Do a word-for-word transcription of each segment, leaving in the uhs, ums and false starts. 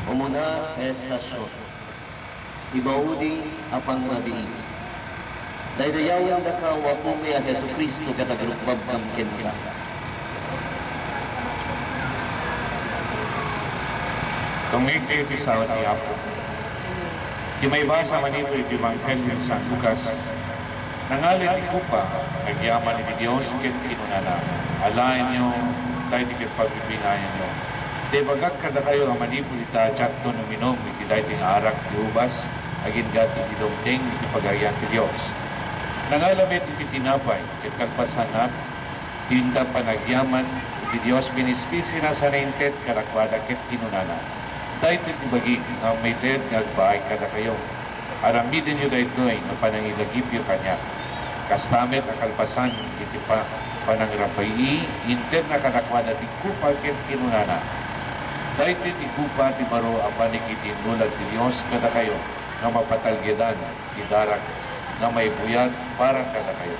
Umuna nga estasion, ibaudi a pangrabii. Daydayawendaka, O Apomi a Jesu-Cristo, ket agrukbabkam kenka. Tumngigkayo iti sao ti Apo. Ti maibasa manipud iti Ebanghelio ni San Lucas, nangalit ti kopa nga agyaman iti Dios ket kinunana, "Alaenyo, daytoy ket pagbibingayanyo. Ta ibagak kadakayo a manipud ita, diakton uminum iti daytoy nga arak ti ubas agingga ti dumteng iti Pagarian ti Dios." Nangala met iti tinapay, ket kalpasanna, ti intan panagyaman iti Dios, binispisina sana inted kadakuada ket kinunana, "Daytoy ti bagik nga maited nga agbaay kadakayo. Aramidenyo daytoy nga panangilagipyo kaniak." Kasta met a kalpasan iti pa-, panangrabii, intedna kadakuada ti kopa ket kinunana, "Daytoy ti kopa ti baro a panagkikinnulag ti Dios kadakayo nga mapatalgedan ti darak nga maibuyat para kadakayo."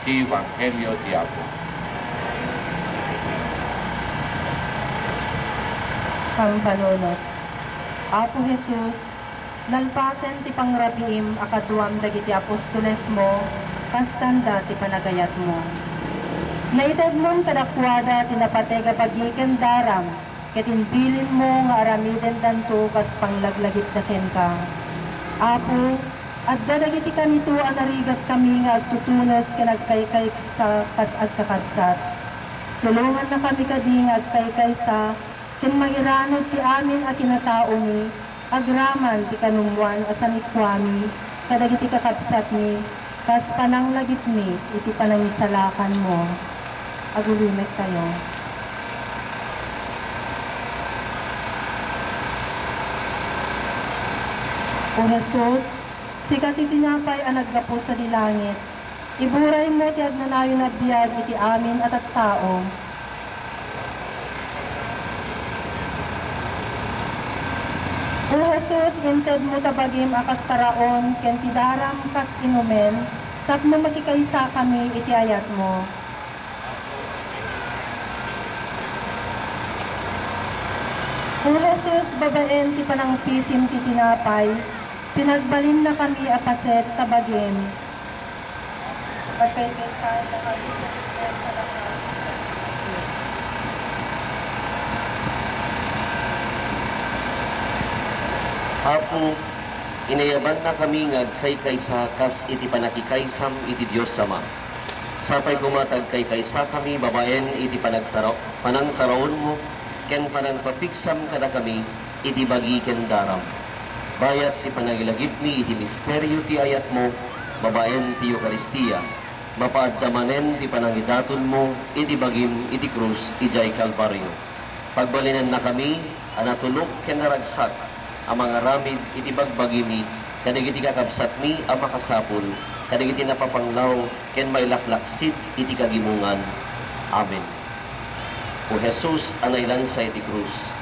Ti Ebanghelio ti Apo. Pampanunot. Apo Jesus, nalpasen ti pangrabiim a kaduam dagiti apostolesmo, kastanda ti panagayatmo. Naitedmon kadakuada ti napateg a bagi ken daram, ket imbilinmo nga aramidendanto kas panglaglagipda kenka. Apo, adda dagiti kanito a narigatkami nga agtutunos ken agkaykaysa kas agkakabsat. Tulongannakami kadi nga agkaykaysa ken mangiranod ti amin a kinataomi agraman ti kanummoan a sanikuami kadagiti kakabsatmi kas pananglagipmi iti panangisalakanmo. Agulimek tayo. O Jesus, sika ti tinapay a naggapu sadi langit. Iburaymo ti agnanayon a biag iti amin a tattao. O Jesus, intedmo ta bagim a kas taraon ken ti daram kas inumen tapno makikaysakami iti ayatmo. O Jesus, babaen ti panangpisim ti tinapay, pinagbalinnakami a paset ta bagim. Pagkaykaysaan na kami sa Dios sa lakas. Apo, inayabannakami nga agkaykaysa kas iti pannakikaysam iti Dios Ama. Sapay koma ta agkaykaysakami babaen iti panagtara-, panangtaraonmo ken panangpapigsam kadakami iti bagi ken daram. Bayat ti panangilagipmi iti misterio ti ayatmo babaen ti Eukaristia, mapaadda manen ti panangidatonmo iti bagim iti krus idiay Kalbario. Pagbalinannakami a natulok ken naragsak a mangaramid iti bagbagimi kadagiti kakabsatmi a makasapul kadagiti napapanglaw ken mailaklaksid iti kagimongan. Amen. O Jesus a nailansa iti krus,